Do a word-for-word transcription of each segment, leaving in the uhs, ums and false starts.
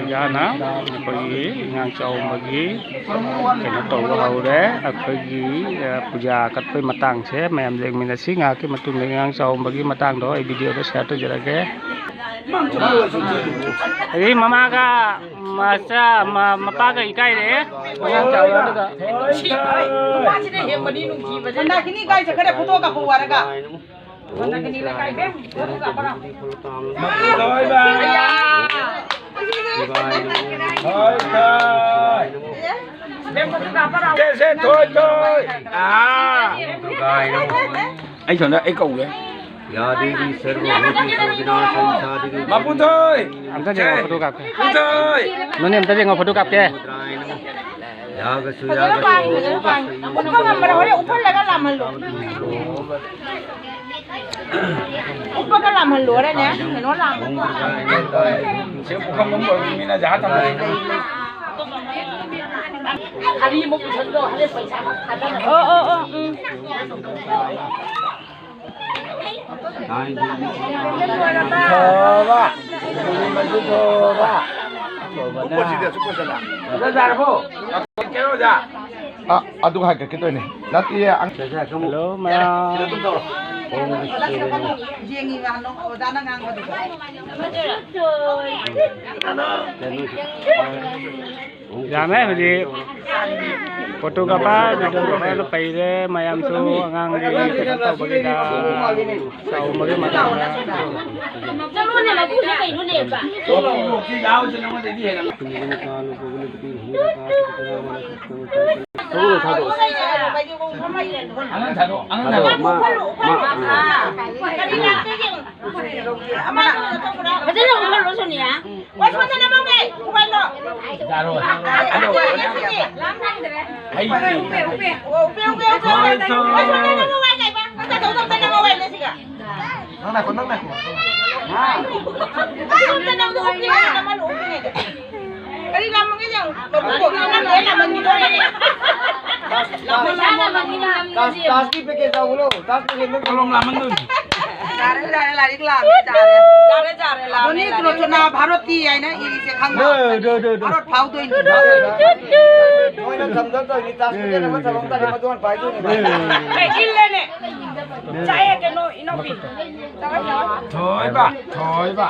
ꯌꯥꯅ ꯑꯩꯈꯣꯏꯒꯤ ꯏꯉꯥꯡ ꯆꯥꯎꯝꯕꯒꯤ ꯀꯩꯅꯣ ꯇꯧꯕ ꯍꯧꯔꯦ꯫ ꯑꯩꯈꯣꯏꯒꯤ, ꯑ, ꯄꯨꯖꯥ ꯀꯠꯄꯩ ꯃꯇꯥꯡꯁꯦ ꯃꯌꯥꯝ ꯌꯦꯡꯃꯤꯟꯅꯁꯤ꯫ ꯉꯥꯏꯍꯥꯛꯀꯤ ꯃꯇꯨꯡꯗ ꯏꯉꯥꯡ ꯆꯥꯎꯝꯕꯒꯤ ꯃꯇꯥꯡꯗꯣ ꯑꯩ ꯚꯤꯗꯤꯑꯣꯗ ꯁꯤꯌꯥꯔ ꯇꯧꯖꯔꯛꯑꯒꯦ꯫ ꯑꯗꯒꯤ ꯃꯃꯥꯒ ꯃꯆꯥ, ꯃ-, ꯃꯄꯥꯒ ꯏꯀꯥꯏꯔꯦ꯫ ꯑꯉꯥꯡ ꯆꯥꯎꯔꯦ ꯑꯗꯨꯒ꯫ ꯃꯃꯥꯁꯤꯅ ꯍꯦꯟꯕꯅꯤ ꯅꯨꯡꯁꯤꯕꯁꯦ꯫ ꯍꯟꯗꯛꯀꯤꯅꯤ ꯏꯀꯥꯏ ꯆꯠꯈ꯭ꯔꯦ, ꯐꯣꯇꯣꯒ ꯄꯨ ꯍꯥꯏꯔꯒ꯫ ꯍꯟꯗꯛꯀꯤꯅꯤ ꯂꯩꯀꯥꯏ ꯕꯦꯝ, ꯐꯣꯇꯣꯒ ꯄꯨꯔꯛꯑꯣ꯫ ꯃꯄꯨꯗꯣꯏꯕ꯫ ꯑꯌꯥ꯫ ꯊꯣꯏ ꯊꯣꯏ꯫ ꯕꯦꯝ, ꯐꯣꯇꯣꯒ ꯄꯨꯔꯛꯑꯣ꯫ ꯁꯦ, ꯁꯦ, ꯊꯣꯏ ꯊꯣꯏ꯫ ꯑꯥ꯫ ꯑꯩ ꯁꯣꯝꯗ ꯑꯩ ꯀꯧꯒꯦ꯫ ꯌꯥ ꯗꯦꯕꯤ ꯁꯔꯕꯚꯨꯇꯦꯁꯨ ꯕꯤꯅꯥꯁꯥꯟꯇ ꯗꯦꯕꯤ ꯃꯄꯨꯊꯣꯏ! ꯑꯝꯇ ꯌꯦꯡꯉꯣ, ꯐꯣꯇꯣ ꯀꯥꯞꯀꯦ꯫ ꯄꯨꯊꯣꯏ! ꯅꯣꯅꯦ, ꯑꯝꯇ ꯌꯦꯡꯉꯣ, ꯐꯣꯇꯣ ꯀꯥꯞꯀꯦ꯫ ꯌꯥꯒꯁꯨ ꯐꯖꯅ ꯌꯥꯒꯁꯨ ꯄꯥꯏ, ꯐꯖꯅ ꯄꯥꯏ꯫ ꯎꯞꯄ ꯉꯝꯕ꯭ꯔꯥ? ꯍꯣꯔꯦꯟ ꯎꯞꯍꯜꯂꯒ ꯂꯥꯝꯍꯜꯂꯣ꯫ ꯎꯞꯄꯒ ꯂꯥꯝꯍꯜꯂꯣ, ꯍꯣꯔꯦꯟꯅꯦ꯫ ꯀꯩꯅꯣ ꯂꯥꯝꯍꯜꯂꯣ꯫ ꯁꯦ, ꯄꯨꯈꯝ ꯑꯃ ꯑꯣꯏꯔꯗꯤ ꯃꯤꯅ ꯖꯍꯥ ꯊꯝꯃꯦ꯫ ꯑꯣ, ꯑꯣ, ꯑꯣ, ꯎꯝ꯫ ꯊꯣꯕ꯫ ꯊꯣꯕ꯫ ꯊꯣꯕꯅ꯫ ꯑꯣꯖꯥ ꯌꯥꯔꯕꯣ? ꯑ, ꯑꯗꯨꯒ ꯍꯥꯏꯒꯠꯀꯦ ꯇꯧꯅꯦ꯫ ꯅꯠꯇꯦ, ꯑꯪ-, ꯍꯜꯂꯣ, ꯃꯌꯥꯝ꯫ ꯌꯦꯡꯉꯤꯕ ꯑꯣꯖꯥꯅ ꯉꯥꯡꯕꯗꯨꯗ꯫ ꯌꯥꯝꯃꯦ ꯍꯧꯖꯤꯛ꯫ ꯐꯣꯇꯣ ꯀꯥꯞꯄ, ꯚꯤꯗꯤꯑꯣ ꯀꯥꯞꯄ ꯄꯩꯔꯦ ꯃꯌꯥꯝꯁꯨ, ꯑꯉꯥꯡꯒꯤ ꯀꯩꯅꯣ ꯇꯧꯕꯒꯤꯗ, ꯆꯥꯎꯕꯒꯤ ꯃꯇꯥꯡꯗ꯫ ꯆꯠꯂꯣꯅꯦ, ꯃꯄꯨꯁꯦ ꯀꯩꯅꯣꯅꯦ? ꯑꯉꯥꯡ ꯊꯥꯗꯣꯛ, ꯑꯉꯥꯡ ꯊꯥꯗꯣꯛ꯫ ꯃꯥ, ꯃꯥ, ꯃꯥ꯫ ꯐꯖꯅ ꯎꯍꯜꯂꯣ, ꯁꯣꯅꯤꯌꯥ꯫ ꯋꯥꯁꯣꯟꯗ ꯅꯃꯧꯅꯦ, ꯎꯍꯜꯂꯣ꯫ ꯌꯥꯔꯣꯏ꯫ ꯑꯗꯣ, ꯍꯩꯇꯦ꯫ ꯎꯄꯦ, ꯎꯄꯦ, ꯎꯄꯦ, ꯎꯄꯦ꯫ ꯍꯣꯏ, ꯍꯣꯏ꯫ ꯋꯥꯁꯣꯟꯗ ꯅꯃꯧ ꯋꯥꯏ ꯂꯩꯕ꯫ ꯅꯪ ꯇꯧꯗꯧꯗ ꯅꯃꯧ ꯋꯥꯏ ꯂꯩ ꯁꯤꯒ꯫ ꯅꯪ ꯉꯥꯏꯈꯣ, ꯅꯪ ꯉꯥꯏꯈꯣ꯫ ꯋꯥꯁꯣꯟꯗ ꯅꯃꯧ ꯎꯄꯦ, ꯅꯃꯧ ꯎꯄꯦ꯫ ꯀꯔꯤ ꯂꯥꯝꯃꯒꯦ ꯌꯦꯡꯉꯨ꯫ ꯃꯕꯨꯛ ꯄꯣꯛꯄꯤ ꯑꯉꯥꯡ ꯂꯣꯏ ꯂꯥꯝꯃꯟꯈꯤꯗꯣꯏꯅꯦ꯫ ꯂꯥꯝꯃꯟ, ꯂꯥꯝꯃꯟ꯫ ꯀꯥꯁ, ꯀꯥꯁꯀꯤ ꯄꯦꯀꯦꯠ ꯆꯥꯎꯕ ꯂꯧ, ꯀꯥꯁ ꯄꯦꯀꯦꯠ ꯂꯧ꯫ ꯀꯣꯂꯣꯝ ꯂꯥꯝꯃꯟꯗꯣꯏꯅꯤ꯫ ꯌꯥꯔꯦ, ꯌꯥꯔꯦ, ꯂꯥꯏꯔꯤꯛ ꯂꯥꯝꯃꯦ, ꯌꯥꯔꯦ꯫ ꯌꯥꯔꯦ, ꯌꯥꯔꯦ, ꯂꯥꯝꯃꯦ, ꯑꯗꯨꯅꯤ ꯂꯥꯝꯃꯦ꯫ ꯀ꯭ꯔꯣꯆꯣꯅꯥ ꯚꯥꯔꯣꯇꯤ ꯍꯥꯏꯅ ꯏꯔꯤꯁꯦ ꯈꯪꯕ꯭ꯔꯥ? ꯗꯣ, ꯗꯣ, ꯗꯣ, ꯗꯣ꯫ ꯚꯥꯔꯣꯠ ꯐꯥꯎꯗꯣꯏꯅꯤ, ꯚꯥꯔꯣꯠ꯫ ꯅꯣꯏꯅ ꯊꯝꯗꯧ ꯇꯧꯔꯤꯅꯤ, ꯀꯥꯁ ꯄꯦꯀꯦꯠ ꯑꯃ ꯊꯝꯃꯝ ꯇꯥꯔꯗꯤ ꯃꯗꯨ ꯍꯥꯟꯅ ꯄꯥꯏꯗꯣꯏꯅꯤ꯫ ꯑꯦ, ꯏꯜꯂꯦꯅꯦ꯫ ꯆꯥꯏꯌꯦ ꯀꯩꯅꯣ, ꯏꯅꯥꯎꯄꯤ꯫ ꯊꯣꯏꯕ, ꯊꯣꯏꯕ꯫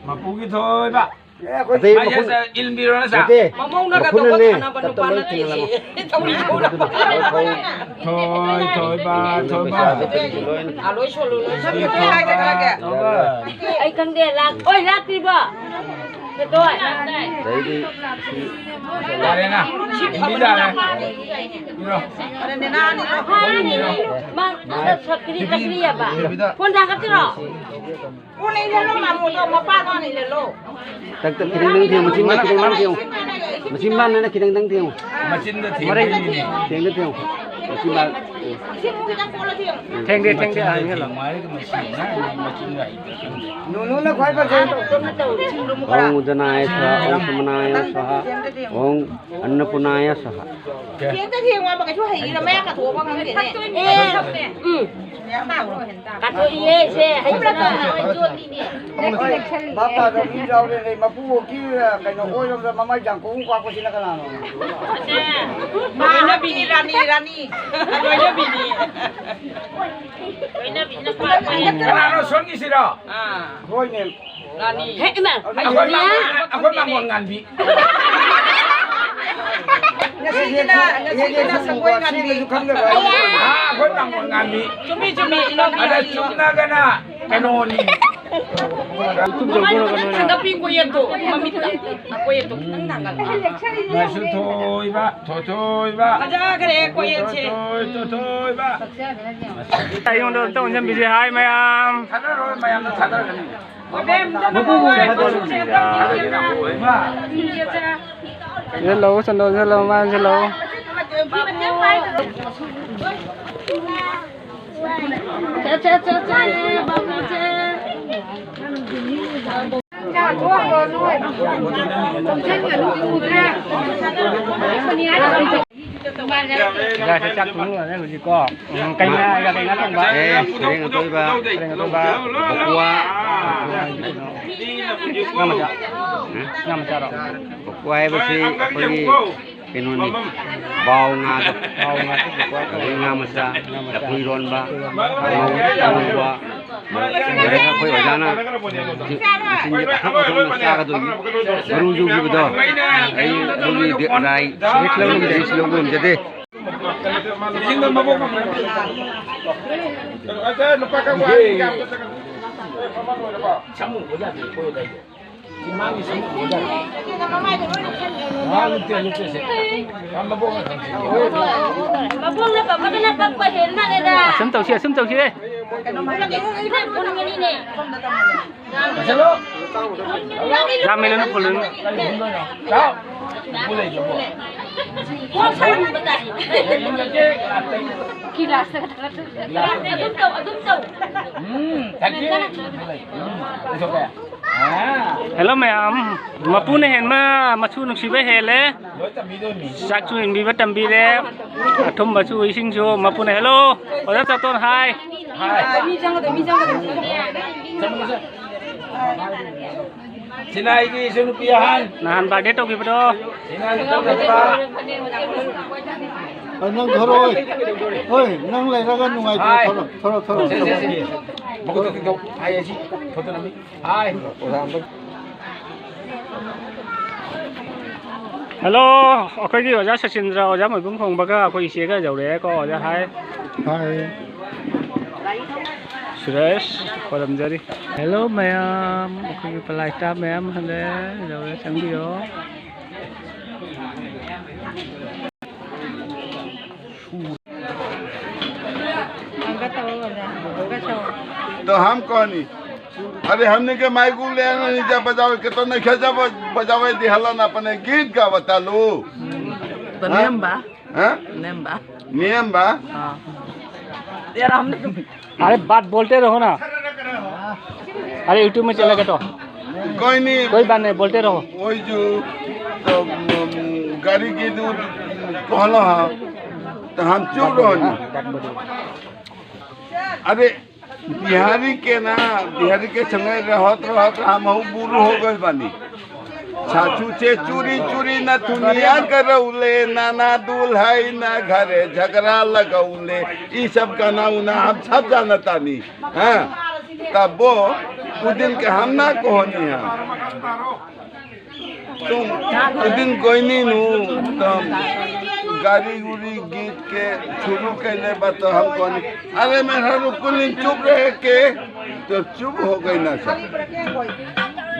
ꯃꯄꯨꯒꯤ ꯊꯣꯏꯕ꯫ ꯑꯦ, ꯑꯩꯈꯣꯏ ꯑꯇꯩ ꯃꯥ ꯃꯈꯨꯟ ꯌꯦꯁ, ꯏꯟꯕꯤꯔꯣ ꯅꯁꯥ꯫ ꯅꯠꯇꯦ, ꯃꯃꯧꯅꯒ ꯃꯈꯨꯟꯅꯅꯦ, ꯇꯧꯕ ꯊꯥꯅꯕ ꯇꯞ ꯅꯨꯄꯥ ꯇꯞꯅ ꯅꯠꯇꯦ꯫ ꯊꯦꯡꯅ ꯂꯥꯛꯑꯣ꯫ ꯊꯧꯔꯤ ꯊꯧꯔ꯫ ꯊꯣꯏ, ꯊꯣꯏꯕ, ꯊꯣꯏꯕ꯫ ꯄꯩꯁꯥꯁꯦ ꯂꯣꯏꯅ꯫ ꯑꯥ, ꯂꯣꯏ ꯁꯣꯜꯂꯨ, ꯂꯣꯏ ꯁꯣꯜꯂꯨ꯫ ꯊꯣꯏꯕ, ꯊꯣꯏꯕ꯫ ꯑꯩ ꯈꯪꯗꯦ, ꯂꯥꯛ-, ꯑꯣꯏ, ꯂꯥꯛꯇ꯭ꯔꯤꯕꯣ? ꯁꯦꯇꯣꯏ꯫ ꯑꯗꯩꯗꯤ ꯁꯤ ꯌꯥꯔꯦꯅ, ꯏꯟꯕꯤ ꯌꯥꯔꯦ꯫ ꯏꯔꯣ꯫ ꯃꯥ ꯍꯟꯗꯛ ꯁꯛꯀ꯭ꯔꯤ ꯇꯛꯀ꯭ꯔꯤ ꯍꯥꯏꯕ꯫ ꯐꯣꯟ ꯊꯥꯡꯒꯠꯇ꯭ꯔꯣ? ꯎꯅꯤꯡꯗꯦ, ꯅꯪ ꯃꯥꯃꯣꯗꯣ ꯃꯄꯥꯗꯣ ꯍꯥꯟꯅ ꯏꯜꯍꯜꯂꯣ꯫ ꯇꯛ, ꯇꯛ, ꯈꯤꯇꯪ ꯅꯪ ꯊꯦꯡꯉꯨ, ꯃꯆꯤꯟ ꯃꯅꯥ ꯈꯤꯇꯪ ꯅꯪ ꯊꯦꯡꯉꯨ꯫ ꯃꯆꯤꯟ ꯃꯅꯥ ꯅꯪ ꯈꯤꯇꯪ ꯅꯪ ꯊꯦꯡꯉꯨ꯫ ꯃꯆꯤꯟꯗ ꯊꯦꯡꯕꯩꯅꯤꯅꯦ꯫ ꯊꯦꯡꯗ ꯊꯦꯡꯉꯨ꯫ ꯃꯆꯤꯟ ꯃꯅꯥ, ꯎꯝ꯫ ꯏꯁꯤꯡ ꯃꯨꯛ ꯈꯤꯇꯪ ꯀꯣꯠꯂ ꯊꯦꯡꯉꯨ꯫ ꯊꯦꯡꯗꯦ, ꯊꯦꯡꯗꯦ, ꯃꯆꯤꯟꯗ ꯑꯥ, ꯏꯜꯍꯜꯂꯣ꯫ ꯊꯦꯡꯉꯨ ꯍꯥꯏꯔꯒ ꯃꯁꯤ ꯑꯉꯥꯡꯅꯤ, ꯃꯆꯤꯟꯒ ꯍꯩꯇꯦ ꯈꯪꯗꯦ꯫ ꯅꯨꯅꯨꯅ ꯈ꯭ꯋꯥꯏ ꯐꯖꯩ꯫ ꯏꯁꯤꯡꯗꯣ ꯃꯨꯛ ꯈꯔ꯫ ॐ उदनाय स्वाहा, ॐ सुमनाय स्वाहा, ॐ अन्नपूर्णाय स्वाहा। ꯊꯦꯡꯗ ꯊꯦꯡꯉꯨ ꯍꯥꯏꯕ ꯀꯩꯁꯨ ꯍꯩꯔꯤꯔ ꯃꯌꯥ ꯀꯥꯊꯣꯛꯑꯕ ꯈꯪꯗꯦꯅꯦ꯫ ꯑꯦ, ꯎꯝ꯫ ꯀꯥꯊꯣꯛꯏꯌꯦ, ꯁꯦ, ꯍꯩꯕ꯭ꯔꯥ? ꯚꯥꯞ ꯇꯥꯗꯕ ꯃꯤ ꯌꯥꯎꯔꯦꯅꯦ꯫ ꯃꯄꯨꯕꯣꯛꯀꯤ, ꯀꯩꯅꯣ, ꯑꯣꯏꯔꯣꯝꯗ ꯃꯃꯥꯏ ꯖꯥꯡꯀꯣꯡ ꯄꯥꯛꯄꯁꯤꯅ ꯀꯅꯥꯅꯣ? ꯂꯣꯏꯅꯕꯤꯅꯤ, ꯔꯥꯅꯤ, ꯔꯥꯅꯤ꯫ ꯂꯣꯏꯅꯕꯤꯅꯤ꯫ ꯂꯣꯏꯅꯕꯤꯅ ꯄꯥꯛꯄꯅꯤ꯫ ꯀꯅꯥꯅꯣ ꯁꯣꯝꯒꯤꯁꯤꯔꯣ? ꯑꯥ꯫ ꯍꯣꯏꯅꯦ꯫ ꯔꯥꯅꯤ꯫ ꯍꯦ, ꯏꯃꯥ! ꯑꯩꯈꯣꯏ ꯃꯥꯡꯒꯣꯟ, ꯑꯩꯈꯣꯏ ꯃꯥꯡꯒꯣꯟ ꯉꯥꯟꯕꯤ꯫ ꯉꯁꯤꯒꯤꯅ, ꯉꯁꯤꯒꯤꯅ ꯁꯪꯒꯣꯏ ꯉꯥꯟꯕꯤ꯫ ꯑꯥ, ꯑꯩꯈꯣꯏ ꯃꯥꯡꯒꯣꯟ ꯉꯥꯟꯕꯤ꯫ ꯆꯨꯝꯃꯤ, ꯆꯨꯝꯃꯤ, ꯏꯅꯥꯎꯄꯤ꯫ ꯑꯗ ꯆꯨꯝꯅꯒꯅ ꯀꯩꯅꯣꯅꯤ꯫ ꯃꯃꯥꯏꯗꯣ ꯈꯤꯇꯪ ꯊꯥꯡꯒꯠꯄꯤ, ꯀꯣꯌꯦꯠꯇꯣ, ꯃꯃꯤꯠꯇ꯫ ꯀꯣꯌꯦꯠꯇꯣ ꯈꯤꯇꯪ ꯊꯥꯡꯒꯠꯂꯣ꯫ ꯃꯁꯨ ꯊꯣꯏꯕ, ꯊꯣꯏꯊꯣꯏꯕ꯫ ꯐꯖꯈ꯭ꯔꯦ, ꯀꯣꯌꯦꯠꯁꯦ꯫ ꯊꯣꯏ, ꯊꯣꯏꯊꯣꯏꯕ꯫ ꯑꯩꯉꯣꯟꯗ ꯑꯝꯇ ꯑꯣꯟꯁꯤꯟꯕꯤꯁꯦ, ꯍꯥꯏ ꯃꯌꯥꯝ꯫ ꯊꯥꯗꯔꯣ, ꯃꯌꯥꯝꯗ ꯊꯥꯗꯔꯒꯅꯤ꯫ ꯌꯦꯜꯂꯣ, ꯆꯟꯗꯣꯟ ꯌꯦꯜꯂꯣ, ꯃꯥꯟ ꯌꯦꯜꯂꯣ꯫ ꯌꯥꯁꯦ ꯆꯥꯛ ꯊꯣꯡ ꯂꯣꯏꯔꯦ ꯍꯧꯖꯤꯛꯀꯣ꯫ ꯎꯝ, ꯀꯩ ꯉꯥ, ꯀꯩ ꯉꯥ ꯊꯣꯡꯕ? ꯑꯦ, ꯁꯔꯦꯡ ꯑꯇꯣꯏꯕ꯫ ꯁꯔꯦꯡ ꯑꯇꯣꯏꯕ꯫ ꯕꯀꯨꯋꯥ꯫ ꯉꯥ ꯃꯆꯥ꯫ ꯎꯝ? ꯉꯥ ꯃꯆꯥꯔꯣ? ꯕꯀꯨꯋꯥ ꯍꯥꯏꯕꯁꯤ ꯑꯩꯈꯣꯏꯒꯤ ꯀꯩꯅꯣꯅꯤ, ꯕꯥꯎ ꯉꯥꯗꯣ꯫ ꯕꯥꯎ ꯉꯥꯗꯣ ꯕꯀꯨꯋꯥ ꯀꯧꯋꯦ꯫ ꯑꯗꯩ ꯉꯥ ꯃꯆꯥ, ꯉꯥ ꯃꯆꯥ꯫ ꯂꯐꯨ ꯏꯔꯣꯟꯕ, ꯂꯐꯨ ꯏꯔꯣꯟꯕ꯫ ꯀꯥꯡꯉꯧ, ꯑꯉꯧꯕ꯫ ꯑꯗꯨꯒ ꯑꯩꯈꯣꯏ ꯑꯣꯖꯥꯅ ꯃꯆꯤꯟꯁꯦ ꯄꯥꯊꯣꯛ ꯄꯥꯊꯣꯛꯅ ꯆꯥꯒꯗꯣꯏꯅꯤ꯫ ꯃꯔꯨ ꯌꯨꯕꯤꯕꯗꯣ ꯑꯩ ꯑꯗꯨꯒꯤ ꯔꯥꯏ ꯂꯧꯕ ꯉꯝꯖꯗꯦ꯫ ꯃꯕꯣꯛꯅ ꯄꯝꯕꯗꯨꯅ ꯄꯛꯄ ꯍꯦꯟ ꯃꯥꯜꯂꯦꯗ꯫ ꯑꯁꯨꯝ ꯇꯧꯁꯤ, ꯑꯁꯨꯝ ꯇꯧꯁꯤ꯫ ꯄꯨꯟꯕꯅꯤꯅꯦ꯫ ꯌꯥꯝ ꯃꯦꯜꯂꯨꯅꯨ, ꯐꯨꯜꯂꯨꯅꯨ꯫ ꯀꯣꯛ ꯁꯥꯍꯟꯕ ꯇꯥꯏ꯫ ꯑꯗꯨꯝ ꯇꯧ, ꯑꯗꯨꯝ ꯇꯧ꯫ ꯎꯝ, ꯊꯛꯀꯦ꯫ ꯎꯝ, ꯏꯊꯣꯛꯀꯦ꯫ ꯑꯥ꯫ ꯍꯦꯜꯂꯣ ꯃꯌꯥꯝ, ꯃꯄꯨꯅ ꯍꯦꯟꯕ ꯃꯁꯨ ꯅꯨꯡꯁꯤꯕ ꯍꯦꯜꯂꯦ꯫ ꯂꯣꯏ ꯇꯝꯕꯤꯗꯣꯏꯅꯤ꯫ ꯆꯥꯛꯁꯨ ꯏꯟꯕꯤꯕ ꯇꯝꯕꯤꯔꯦ, ꯑꯊꯨꯝꯕꯁꯨ ꯏꯁꯤꯡꯁꯨ ꯃꯄꯨꯅ꯫ ꯍꯦꯜꯂꯣ, ꯑꯣꯖꯥ ꯆꯥꯇꯣꯟ, ꯍꯥꯏ꯫ ꯍꯥꯏ꯫ ꯆꯪꯉꯨ, ꯆꯪꯉꯨ꯫ ꯁꯤꯅꯥꯏꯒꯤ ꯏꯆꯟꯅꯨꯄꯤ ꯑꯍꯟ꯫ ꯅꯍꯥꯟ ꯕꯥꯔꯗꯦ ꯇꯧꯈꯤꯕꯗꯣ꯫ ꯁꯤꯅꯥꯏꯒꯤ ꯇꯧꯈꯤꯕ꯫ ꯑ, ꯅꯪ ꯊꯣꯔꯛꯑꯣ꯫ ꯍꯣꯏ, ꯅꯪ ꯂꯩꯔꯒ ꯅꯨꯡꯉꯥꯏꯇ꯭ꯔꯣ? ꯍꯥꯏ꯫ ꯊꯣꯔꯛꯑꯣ, ꯊꯣꯔꯛꯑꯣ, ꯊꯣꯔꯛꯑꯣ, ꯁꯦ, ꯁꯦ, ꯊꯣꯔꯛꯑꯣ꯫ ꯁꯦ, ꯁꯦ꯫ ꯃꯈꯨꯠꯇ ꯇꯤꯡꯊꯣꯛ꯫ ꯍꯥꯏ, ꯑꯁꯤ ꯐꯣꯇꯣ ꯅꯝꯃꯤ꯫ ꯍꯥꯏ꯫ ꯍꯦꯜꯂꯣ, ꯑꯩꯈꯣꯏꯒꯤ ꯑꯣꯖꯥ ꯁꯆꯤꯟꯗ꯭ꯔ, ꯑꯣꯖꯥ ꯃꯣꯏꯕꯨꯡ ꯈꯣꯡꯕꯒ ꯑꯩꯈꯣꯏ ꯏꯆꯦꯒ ꯌꯧꯔꯛꯑꯦꯀꯣ, ꯑꯣꯖꯥ ꯍꯥꯏ꯫ ꯍꯥꯏ꯫ ꯁꯨꯔꯦꯁ, ꯈꯣꯏꯔꯝꯖꯔꯤ꯫ ꯍꯦꯜꯂꯣ ꯃꯌꯥꯝ, ꯑꯩꯈꯣꯏꯒꯤ ꯄꯂꯥꯏ ꯁ꯭ꯇꯥꯐ ꯃꯌꯥꯝ ꯍꯜꯂꯦ, ꯌꯧꯔꯦ, ꯆꯪꯕꯤꯌꯣ꯫ तो हम कौन ही? अरे हमने के माइक ले आना नहीं जा बजावे के तो नहीं खेजा बजावे दिहला ना अपने गीत गावता लो। तो हाँ? नियम बा। हाँ? नियम बा। नियम बा। हाँ। यार हमने अरे बात बोलते रहो ना। अरे YouTube में चलेगा तो। कोई नहीं। कोई बात नहीं, बोलते रहो। वही जो, तो, उम, गाड़ी की दूर कहलो हाँ, तो हम चुप रहो नहीं। अरे, बिहारी के ना, बिहारी के संगे रहत रहत हम हऊ बूढ़ हो गइल बानी। छाछू छे चूरी चूरी नथुनिया करौले, नाना दूल्हाई ना घरे झगड़ा लगौले। ई सब गाना उना हम सब जानतानी। हाँ, तब वो उ दिन के हम ना कहनी है। तुम उ दिन कोई नहीं नू, तब गाड़ी उड़ी गीत के शुरू कैले बा तो हम कहनी, "अरे मेहरारू कुलिन चुप रहे के।" तो चुप हो गई ना सब।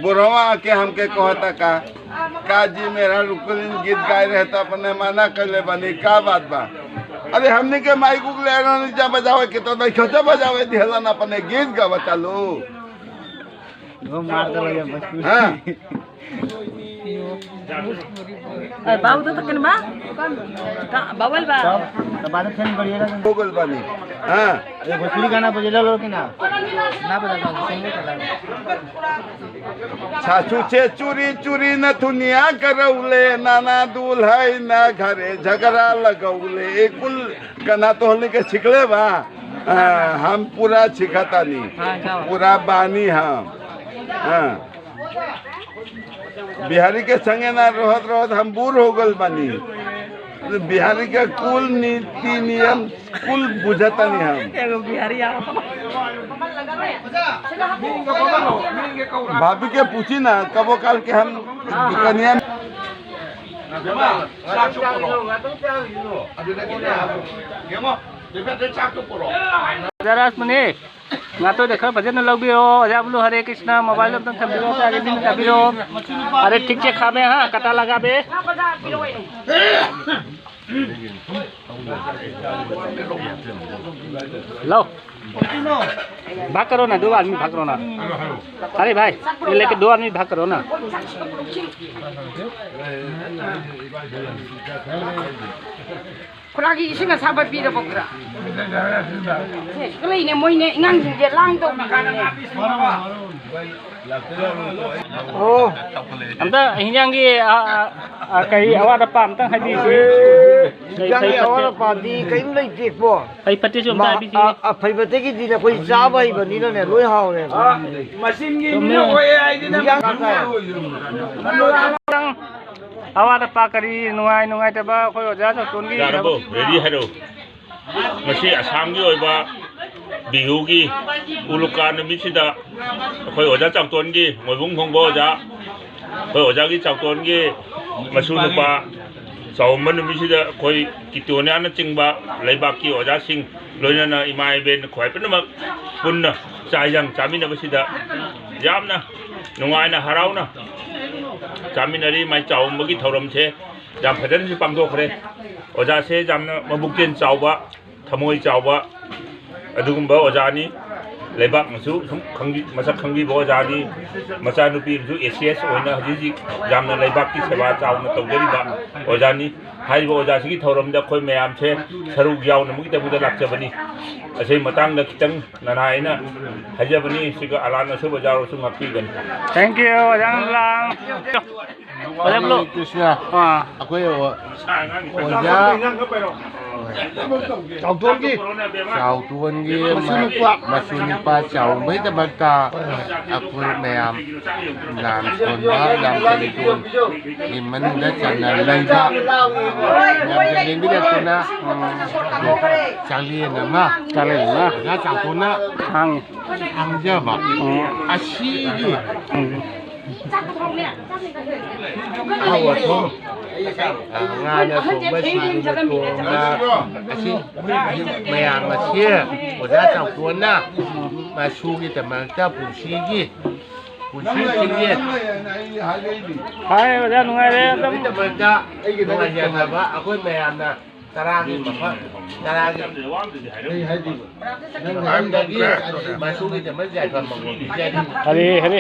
बुढ़वा आके हमके कहता का, "का जी मेहरारू कुलिन गीत गाए रहे तो अपने मना कैले बानी, का बात बा?" अरे हमनी के माइक उक ले रहनी जा बजावे के तो नहीं खोजो बजावे दिहलन अपने गीत गावता लो। वो मार दे भैया बस। हाँ। अरे बाबू तो तकन बा। का बावल बा। तो बाद में फिर बढ़िया लगे। हो गल बानी। हाँ। ये भोजपुरी गाना बजेला लो कि ना? ना बजा दो, सुनबे कर। सासू छे चूरी चूरी नथुनिया करौले, नाना दूल्हाई ना घरे झगड़ा लगौले। ए कुल गाना तो हमनी के छिकले बा। हाँ, हम पूरा छिकतानी। हाँ, गाओ। पूरा बानी हम। हाँ। बिहारी के संगे ना रहत रहत हम बूढ़ हो गल बानी। बिहारी के कुल नीति नियम कुल बुझतानी हम। एगो बिहारी आओ। भाभी के पूछी ना, कबो काल के हम दुकनिया में जरा सुनिए। Nga to dekho bhajan log bhi ho, aja bolu Hare Krishna, mobile lo tum thabilo, aage din thabilo. Are thik se khabe, ha, kata lagabe. Lo. भाग करो ना, दो आदमी भाग करो ना। अरे भाई, ये लेके दो आदमी भाग करो ना। ꯈꯨꯔꯥꯒꯤ ꯏꯁꯤꯡ ꯑꯁꯥꯕ ꯄꯤꯔꯕ ꯈꯨꯔꯥ? ꯁꯦ, ꯁꯤꯗ ꯂꯩꯅꯦ, ꯃꯣꯏꯅꯦ, ꯑꯉꯥꯡꯁꯤꯡꯁꯦ ꯂꯥꯡ ꯇꯧꯕꯤꯕꯅꯦ꯫ ꯑꯣ, ꯑꯝꯇ ꯍꯤꯟꯖꯥꯡꯒꯤ, ꯑ, ꯑ, ꯑ, ꯀꯔꯤ ꯑꯋꯥꯠ ꯑꯄꯥ ꯑꯝꯇꯪ ꯍꯥꯏꯕꯤꯁꯤ꯫ ꯍꯤꯟꯖꯥꯡꯒꯤ ꯀꯔꯤ ꯐꯠꯇꯦ? ꯑꯋꯥꯠ ꯑꯄꯥꯗꯤ ꯀꯔꯤꯝ ꯂꯩꯇꯦꯀꯣ꯫ ꯐꯩ ꯐꯠꯇꯦꯁꯨ ꯑꯝꯇ ꯃꯥ-, ꯍꯥꯏꯕꯤꯁꯤ꯫ ꯑ-, ꯑꯐꯩ ꯐꯠꯇꯒꯤꯗꯤ ꯅꯈꯣꯏ ꯆꯥꯕ ꯍꯩꯕꯅꯤꯅꯅꯦ, ꯂꯣꯏ ꯍꯥꯎꯔꯦꯕ꯫ ꯃꯆꯤꯟꯒꯤ ꯃꯤꯅ ꯆꯨꯝꯃꯦ꯫ ꯑꯣꯏꯌꯦ ꯍꯥꯏꯗꯤ ꯅꯪ ꯍꯤꯟꯖꯥꯡ ꯆꯥꯏ꯫ ꯑꯋꯥꯠ ꯑꯄꯥ ꯀꯔꯤ ꯅꯨꯡꯉꯥꯏ ꯅꯨꯡꯉꯥꯏꯇꯕ ꯑꯩꯈꯣꯏ ꯑꯣꯖꯥ ꯆꯧꯇꯣꯟꯒꯤ ꯌꯥꯔꯕꯣ? ꯔꯦꯗꯤ ꯍꯥꯏꯔꯛꯑꯣ꯫ ꯃꯁꯤ ꯑꯁꯥꯝꯒꯤ ꯑꯣꯏꯕ ꯕꯤꯍꯨꯒꯤ ꯎꯂꯨꯀꯥ ꯅꯨꯃꯤꯠꯁꯤꯗ ꯑꯩꯈꯣꯏ ꯑꯣꯖꯥ ꯆꯥꯎꯇꯣꯟꯒꯤ, ꯃꯣꯏꯕꯨꯡ ꯈꯣꯡꯕ ꯑꯣꯖꯥ, ꯑꯩꯈꯣꯏ ꯑꯣꯖꯥꯒꯤ ꯆꯥꯎꯇꯣꯟꯒꯤ ꯃꯁꯨ ꯅꯨꯄꯥ ꯆꯥꯎꯝꯕ ꯅꯨꯃꯤꯠꯁꯤꯗ ꯑꯩꯈꯣꯏ ꯀꯤꯇꯣꯅꯤꯌꯥꯅꯆꯤꯡꯕ ꯂꯩꯕꯥꯛꯀꯤ ꯑꯣꯖꯥꯁꯤꯡ, ꯂꯣꯏꯅꯅ ꯏꯃꯥ ꯏꯕꯦꯟ ꯈ꯭ꯋꯥꯏ ꯄꯨꯝꯅꯃꯛ ꯄꯨꯟꯅ ꯆꯥꯛ ꯏꯟꯖꯥꯡ ꯆꯥꯃꯤꯟꯅꯕꯁꯤꯗ ꯌꯥꯝꯅ ꯅꯨꯡꯉꯥꯏꯅ ꯍꯔꯥꯎꯅ ꯆꯥꯃꯤꯟꯅꯔꯤ꯫ ꯃꯥꯏ ꯆꯥꯎꯝꯕꯒꯤ ꯊꯧꯔꯝꯁꯦ ꯌꯥꯝ ꯐꯖꯅꯁꯨ ꯄꯥꯡꯊꯣꯛꯈ꯭ꯔꯦ꯫ ꯑꯣꯖꯥꯁꯦ ꯌꯥꯝꯅ ꯃꯕꯨꯛꯆꯦꯜ ꯆꯥꯎꯕ, ꯊꯃꯣꯏ ꯆꯥꯎꯕ ꯑꯗꯨꯒꯨꯝꯕ ꯑꯣꯖꯥꯅꯤ꯫ ꯂꯩꯕꯥꯛꯅꯁꯨ ꯁꯨꯝ ꯈꯪꯕꯤ-, ꯃꯁꯛ ꯈꯪꯕꯤꯕ ꯑꯣꯖꯥꯅꯤ꯫ ꯃꯆꯥꯅꯨꯄꯤꯅꯁꯨ ꯑꯦ ꯁꯤ ꯑꯦꯁ ꯑꯣꯏꯅ ꯍꯧꯖꯤꯛ ꯍꯧꯖꯤꯛ ꯌꯥꯝꯅ ꯂꯩꯕꯥꯛꯀꯤ ꯁꯦꯕꯥ ꯆꯥꯎꯅ ꯇꯧꯖꯔꯤꯕ ꯑꯣꯖꯥꯅꯤ꯫ ꯍꯥꯏꯔꯤꯕ ꯑꯣꯖꯥꯁꯤꯒꯤ ꯊꯧꯔꯝꯗ ꯑꯩꯈꯣꯏ ꯃꯌꯥꯝꯁꯦ ꯁꯔꯨꯛ ꯌꯥꯎꯅꯕꯒꯤꯗꯃꯛꯇ ꯂꯥꯛꯆꯕꯅꯤ꯫ ꯑꯁꯤꯒꯤ ꯃꯇꯥꯡꯗ ꯈꯤꯇꯪ ꯅꯅꯥꯏ ꯑꯩꯅ ꯍꯥꯏꯖꯕꯅꯤ꯫ ꯁꯤꯒ ꯑꯂꯥꯟ ꯑꯁꯣꯏꯕ ꯌꯥꯎꯔꯁꯨ ꯉꯥꯛꯄꯤꯒꯅꯤ꯫ Thank you, ꯑꯣꯖꯥ ꯂꯥꯡ꯫ ꯑꯣꯖꯥ ꯕ꯭ꯂꯣ꯫ ꯀ꯭ꯔꯤꯁꯅ, ꯑꯥ꯫ ꯑꯩꯈꯣꯏ ꯑꯣ-, ꯑꯣꯖꯥ ꯆꯥꯎꯊꯣꯛꯀꯤ ꯆꯥꯎꯊꯣꯟꯒꯤ ꯃꯁꯨ ꯅꯨꯄꯥ꯫ ꯃꯁꯨ ꯅꯨꯄꯥ ꯆꯥꯎꯕꯒꯤꯗꯃꯛꯇ ꯑꯩꯈꯣꯏ ꯃꯌꯥꯝ ꯂꯥꯟ ꯁꯣꯟꯕ, ꯂꯥꯟ ꯀꯔꯤ ꯀꯔꯤꯒꯤ ꯃꯅꯨꯡꯗ ꯆꯟꯅ ꯂꯩꯕ ꯃꯌꯥꯝꯁꯦ ꯂꯦꯡꯕꯤꯔꯛꯇꯨꯅ, ꯎꯝ, ꯆꯥꯛꯂꯦꯟ ꯑꯃ ꯆꯥꯛꯂꯦꯟ ꯑꯃ ꯑꯣꯖꯥ ꯆꯥꯎꯊꯣꯟꯅ ꯍꯥꯡꯉꯤ꯫ ꯍꯥꯡꯖꯕ꯫ ꯎꯝ꯫ ꯑꯁꯤꯒꯤ ꯎꯝ꯫ ꯑꯍꯥꯎ ꯑꯊꯨꯝ, ꯑ, ꯉꯥꯅ ꯊꯣꯡꯕ, ꯁꯤꯡꯅ ꯊꯣꯡꯕ, ꯑꯁꯤ ꯃꯌꯥꯝ ꯑꯁꯤ ꯑꯣꯖꯥ ꯆꯥꯎꯊꯣꯟꯅ ꯃꯁꯨꯒꯤꯗꯃꯛꯇ ꯄꯨꯟꯁꯤꯒꯤ, ꯄꯨꯟꯁꯤꯁꯤꯡꯒꯤ ꯍꯥꯏ, ꯑꯣꯖꯥ, ꯅꯨꯡꯉꯥꯏꯔꯦ ꯑꯗꯨꯝ꯫ ꯗꯃꯛꯇ ꯅꯨꯡꯉꯥꯏꯖꯅꯕ ꯑꯩꯈꯣꯏ ꯃꯌꯥꯝꯅ ꯇꯔꯥꯒꯤ ꯃꯐꯝ, ꯇꯔꯥꯒꯤ ꯃꯐꯝꯗꯒꯤ ꯃꯁꯨꯒꯤꯗꯃꯛ ꯌꯥꯏꯐ ꯃꯪꯒꯣꯜ ꯄꯤꯖꯔꯤ꯫ ꯍꯔꯦ, ꯍꯔꯦ꯫